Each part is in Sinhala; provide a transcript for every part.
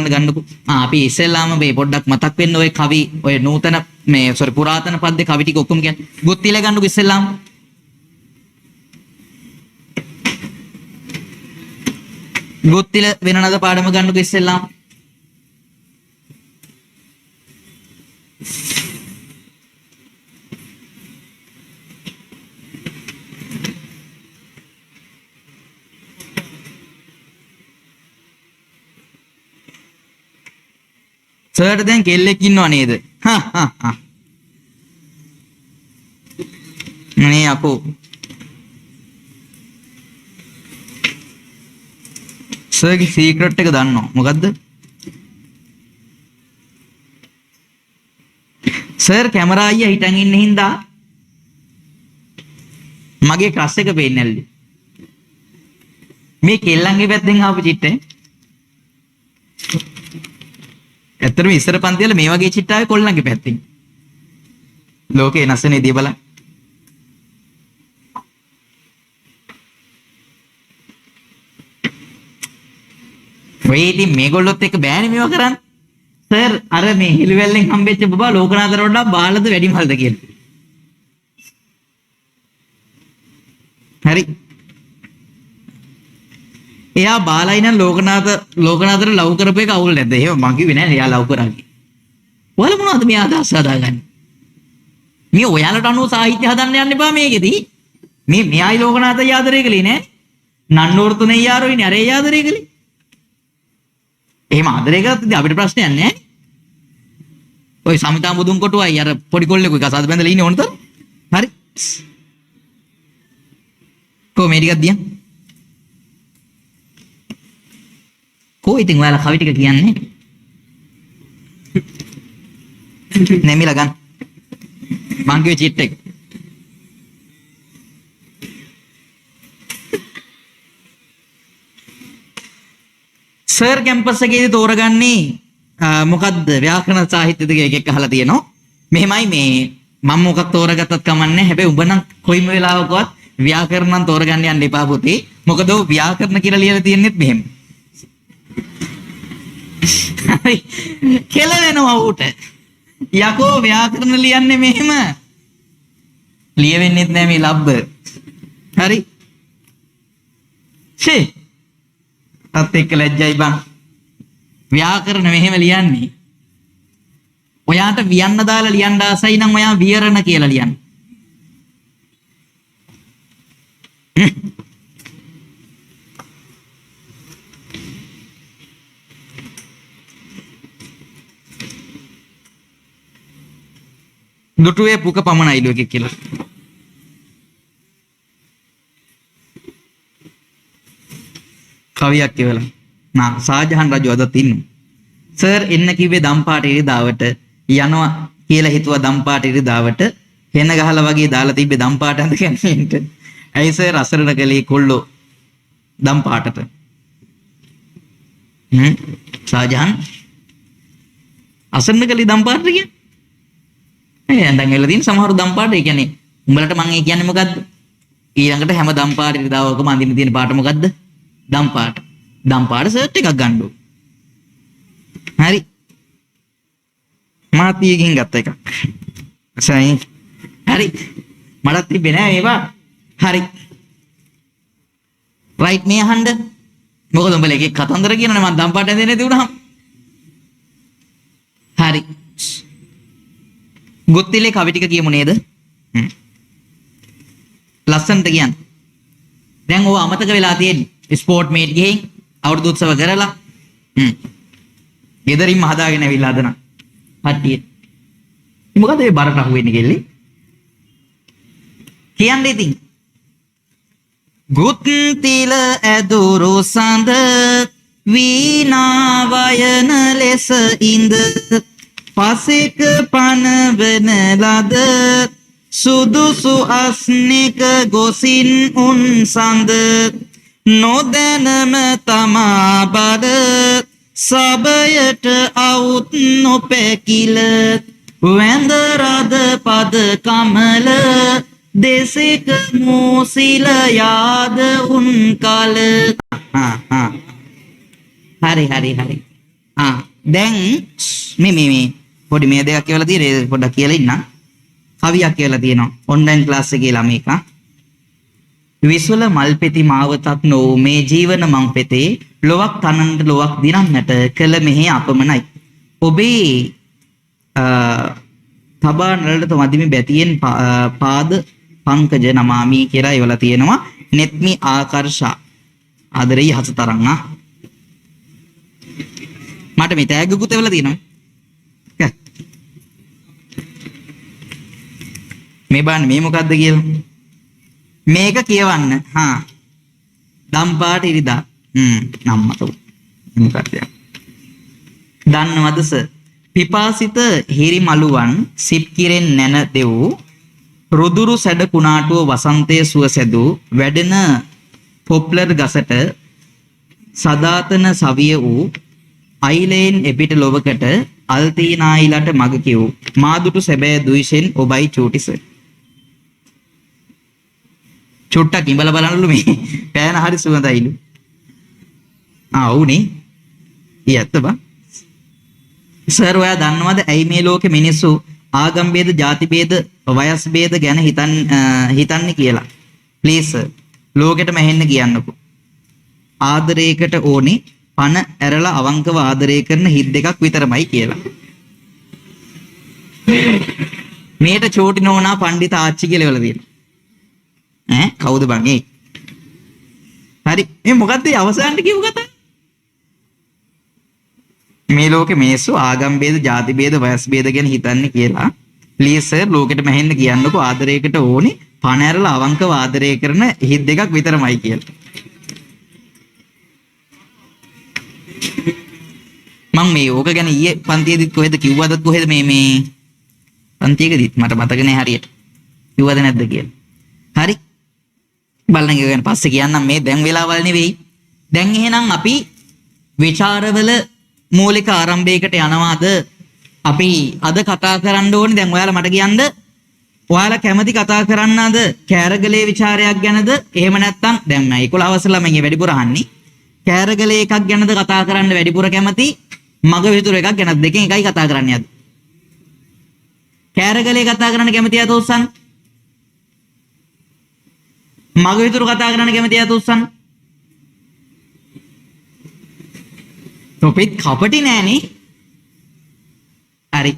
බලන්න ගන්නකෝ. අපි ඉස්සෙල්ලාම මේ පොඩ්ඩක් මතක් වෙන්න ඔය කවි ඔය නූතන මේ සෝරි පුරාතන පද්‍ය කවි ටික ඔක්කොම කියන්න. ගුත්තිල ගන්නකෝ ඉස්සෙල්ලාම. ගුත්තිල වෙන නද පාඩම ගන්නකෝ ඉස්සෙල්ලාම. සර්ට දැන් කෙල්ලෙක් ඉන්නව නේද? හා හා හා. නේ අපෝ. සර්ගේ සීක්‍රට් එක දන්නවා. මොකද්ද? සර් කැමරා අයියා හිටන් ඉන්න හින්දා මගේ ක්‍රෂ් එක පේන්නේ නැල්ලු. මේ කෙල්ලන්ගේ පැත්තෙන් ආපු චිට්ටේ. ඇත්තටම ඉස්සර පන්ති වල මේ වගේ චිට්ට ආවේ කොල්ලන්ගේ පැත්තෙන්. ලෝකේ වෙනස් වෙන විදිය බලන්න. ඔය ඉතින් මේගොල්ලොත් එක්ක බෑනේ මේවා කරන්න. සර් අර මේ හිලුවැල්ලෙන් හම්බෙච්ච බබා ලෝකනාථ රොඩ්ඩා බාලද වැඩිමල්ද කියලා. හරි. එයා බාලයි නම් ලෝකනාථට ලව් කරපු එක අවුල් නැද්ද? එහෙම මං කිව්වේ නෑ එයා ලව් කරා කියලා. ඔයාලා මොනවද මේ අදහස් හදාගන්නේ? මේ ඔයාලට අනුව සාහිත්‍ය හදන්න යන්න එපා මේකෙදි. මේ මෙයායි ලෝකනාථයි ආදරය කළේ නෑ. නන්නෝර තුනේ යාරෝයිනේ අර ඒ ආදරය කළේ. එහෙම ආදරය කරත් ඉතින් අපිට ප්‍රශ්නයක් නෑ. ඔය සමිතා මුදුන් කොටුවයි අර පොඩි කොල්ලෙකුයි කසාද බැඳලා ඉන්නේ ඕනතර. හරි. කො මේ ටිකක් දියන්. කො ඉතින් ඔයාලා කවි ටික කියන්නේ? නැමිලා ගන්න. මං කිව්වේ චිට් එක. සර් කැම්පස් එකේදී තෝරගන්නේ මොකද්ද ව්‍යාකරණ සාහිත්‍යද කියලා එකෙක් අහලා තියෙනවා. මෙහෙමයි මේ මම මොකක් තෝරගත්තත් කමන්නේ. හැබැයි උඹ නම් කොයිම වෙලාවකවත් ව්‍යාකරණ නම් තෝරගන්න යන්න එපා පුතේ. මොකද ඔව් ව්‍යාකරණ කියලා ලියලා තියෙන්නෙත් මෙහෙම. හරි. කෙලවෙනවා ඌට. යකෝ ව්‍යාකරණ ලියන්නේ මෙහෙම. ලියවෙන්නෙත් නෑ මේ ලබ්බ. හරි. ෂේ. තත් එක්ක ලැජ්ජයි බං. ව්‍යාකරණ මෙහෙම ලියන්නේ. ඔයාට වියන්න දාලා ලියන්න ආසයි නම් ඔයා වියරණ කියලා ලියන්න. දුටුවේ පුක පමණයිලු එකෙක් කියලා. කවියක් කියවලා. නා සාජහන් රජු අදත් ඉන්නවා. සර් එන්න කිව්වේ දම්පාට ඉරිදාවට යනවා කියලා හිතුවා දම්පාට ඉරිදාවට හෙන ගහලා වගේ දාලා තිබ්බේ දම්පාට ඇඳ ගැනීමට. ඇයි සර් අසරණ කළේ කොල්ලෝ දම්පාටට? සාජහන් අසරණ කළේ දම්පාටට කියන්නේ? ඒ ඇඳන් වෙලා තියෙන සමහරු දම්පාට ඒ කියන්නේ උඹලට මං ඒ කියන්නේ මොකද්ද? ඊළඟට හැම දම්පාට ඉරිදාවකම අඳින්න තියෙන පාට මොකද්ද? දම්පාට. දම්පාට සර්ට් එකක් ගන්න ඕන. හරි. මාත් ඊයේ ගිහින් ගත්ත එකක්. සයි. හරි. මටත් තිබ්බේ නෑ මේවා. හරි. රයිට් මේ අහන්න. මොකද උඹලා එක එක කතන්දර කියනනේ මං දම්පාට ඇඳෙන්නේ නැති වුණාම. හරි. ගුත්තිලේ කවි ටික කියමු නේද? ලස්සනට කියන්න. දැන් ඕව අමතක වෙලා තියෙන්නේ. ස්පෝර්ට් මේට් ගිහින් අවුරුදු උත්සව කරලා ගෙදරින්ම හදාගෙන ඇවිල්ලා හදන කට්ටිය. මොකද මේ බරට අහු වෙන්නේ කෙල්ලේ? කියන්න ඉතින්. ගුත්තිල ඇදුරු සඳ වීණා වයන ලෙස ඉඳ පසෙක පනවන ලද සුදුසු අස්නික ගොසින් උන් සඳ නොදැනම තමා බල සබයට අවුත් නොපැකිල වැඳ රද පද කමල දෙසෙක මූසිල යාද උන් කල. හරි හරි හරි. ආ දැන් මේ මේ මේ පොඩි මේ දෙයක් කියලා තියෙන ඒ පොඩ්ඩක් කියලා ඉන්නම්. කවියක් කියලා තියෙනවා. ඔන්ලයින් ක්ලාස් එකේ ළමයි එකක්. විසුල මල්පෙති මාවතක් නොවූ මේ ජීවන මං පෙතේ ලොවක් තනන්නට ලොවක් දිනන්නට කළ මෙහි අපමණයි. ඔබේ තබා නලලට මදිමි බැතියෙන් පාද පංකජ නමාමි කියලා ඒවලා තියෙනවා. නෙත්මි ආකර්ෂා ආදරෙයි හස තරම්. ආ මට මේ තෑග්ගකුත් එවලා තියෙනවා. මේ බලන්න මේ මොකද්ද කියලා. මේක කියවන්න. හා දම්පාට ඉරිදා. නම් මට මොකද්ද? දන්නවද සර්? පිපාසිත හිරි මළුවන් සිප් කිරෙන් නැන දෙව් රුදුරු සැඩ කුණාටුව වසන්තයේ සුව සැදූ වැඩෙන පොප්ලර් ගසට සදාතන සවිය වූ අයිලෙන් එපිට ලොවකට අල්තීනායිලට මග කිව් මාදුටු සැබෑ දුයිෂෙන් ඔබයි චූටි සර්. චුට්ටක් ඉඹලා බලන්නලු මේ පෑන හරි සුවඳයිලු. ආ ඔව්නේ. ඊ ඇත්ත බං. සර් ඔයා දන්නවද ඇයි මේ ලෝකෙ මිනිස්සු ආගම් ભેද, ජාති ભેද, වයස් ભેද ගැන හිතන්නේ කියලා? ප්ලීස් සර් ලෝකෙටම ඇහෙන්න කියන්නකෝ. ආදරයකට ඕනේ පණ ඇරලා අවංකව ආදරය කරන හිත් දෙකක් විතරමයි කියලා. මේට චෝටි නෝනා පණ්ඩිත ආච්චි කියලා වෙලා තියෙනවා. ඈ කවුද බං ඒ? හරි මේ මොකද්ද මේ අවසානට කියපු කතාව? මේ ලෝකෙ මිනිස්සු ආගම් ભેද, ජාති ભેද, වයස් ભેද ගැන හිතන්නේ කියලා. ප්ලීස් සර් ලෝකෙටම ඇහෙන්න කියන්නකෝ ආදරයකට ඕනේ පණ ඇරලා අවංකව ආදරය කරන හිත් දෙකක් විතරමයි කියලා. මං මේ ඕක ගැන ඊයේ පන්තියේදීත් කොහෙද කිව්වද කොහෙද මේ මේ පන්තියකදීත් මට මතක නෑ හරියට. කිව්වද නැද්ද කියලා. හරි. බලන්න ඒක ගැන පස්සේ කියන්නම් මේ දැන් වෙලාවල් නෙවෙයි. දැන් එහෙනම් අපි විචාරවල මූලික ආරම්භයකට යනවාද? අපි අද කතා කරන්න ඕනේ. දැන් ඔයාලා මට කියන්න ඔයාලා කැමති කතා කරන්න අද කෑරගලේ විචාරයක් ගැනද? එහෙම නැත්නම් දැන් මම 11 වසර ළමයින් වැඩිපුර අහන්නේ. කෑරගලේ එකක් ගැනද කතා කරන්න වැඩිපුර කැමති? මග විතුරු එකක් ගැනද? දෙකෙන් එකයි කතා කරන්නේ අද. කෑරගලේ කතා කරන්න කැමති අත උස්සන්න. මග විතුරු කතා කරන්න කැමති අත උස්සන්න. තොපිත් කපටි නෑනේ. හරි.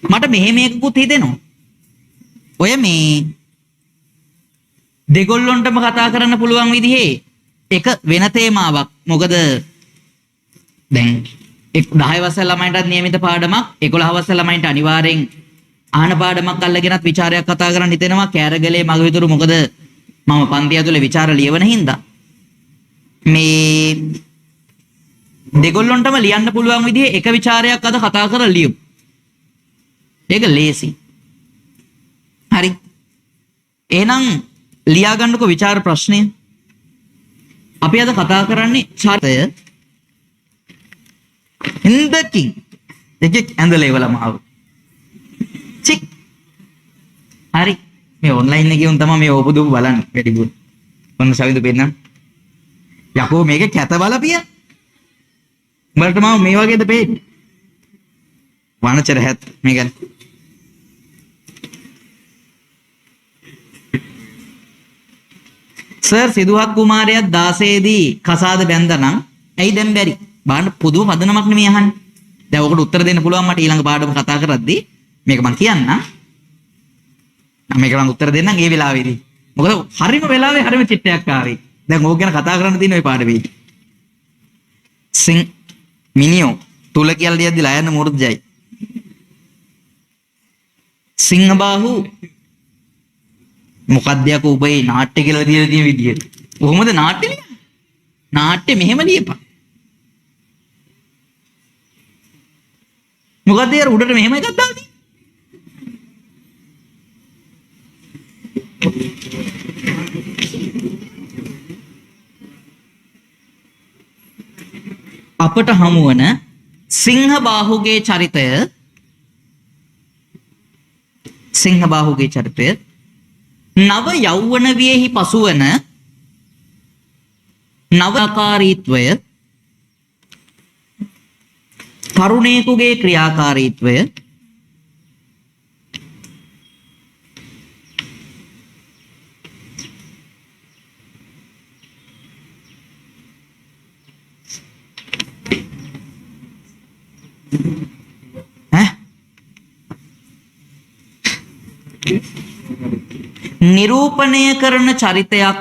මට මෙහෙම එකකුත් හිතෙනවා. ඔය මේ දෙගොල්ලොන්ටම කතා කරන්න පුළුවන් විදිහේ එක වෙන තේමාවක්. මොකද දැන් 10 වසර ළමයින්ටත් නියමිත පාඩමක්, 11 වසර ළමයින්ට අනිවාර්යෙන් අහන පාඩමක් අල්ලගෙනත් විචාරයක් කතා කරන්න හිතෙනවා. කෑරගලේ මග විතුරු. මොකද මම පන්ති ඇතුලේ විචාර ලියවන හින්දා මේ දෙගොල්ලොන්ටම ලියන්න පුළුවන් විදිහේ එක විචාරයක් අද කතා කරලා ලියමු. ඒක ලේසි. හරි. එහෙනම් ලියා ගන්නකො විචාර ප්‍රශ්නය. අපි අද කතා කරන්නේ චරිතය. ඉන්දකින් එකෙක් ඇඳලා ඉවලම ආව. චික්. හරි. මේ ඔන්ලයින් එකේ උන් තමයි මේ ඕප දුප බලන්නේ වැඩිපුර. ඔන්න සවිදු පෙන්නන්න. යකෝ මේක කැත බලපිය. උඹලට මම මේ වගේද පේන්නේ? වනචර හැත් මේ ගැන. සර් සිදුහත් කුමාරයාත් 16 දී කසාද බැන්දා නම් ඇයි දැන් බැරි? බලන්න පොදුම පදනමක් නෙමෙයි අහන්නේ. දැන් ඔකට උත්තර දෙන්න පුළුවන් මට ඊළඟ පාඩම කතා කරද්දී. මේක මං කියන්නම්. මේක මං උත්තර දෙන්නම් ඒ වෙලාවේදී. මොකද හරිම වෙලාවේ හරිම චිට්ටයක් ආවේ. දැන් ඕක ගැන කතා කරන්න තියෙන ওই පාඩමේදී. සිං මිනියෝ තුල කියලා ලියද්දි ලයන්න මුර්ජයි. සිංහබාහු මොකද්ද යකෝ ඔබ මේ නාට්‍ය කියලා තියලා තියෙන විදිය. කොහොමද නාට්‍ය ලියන්නේ? නාට්‍ය මෙහෙම ලියපන්. මොකද්ද යාර උඩට මෙහෙම එකක් දාලා තියෙන්නේ? අපට හමුවන සිංහබාහුගේ චරිතය, සිංහබාහුගේ චරිතය නව යෞවන වියෙහි පසුවන නව ආකාරීත්වය තරුණයෙකුගේ ක්‍රියාකාරීත්වය ඈ නිරූපණය කරන චරිතයක්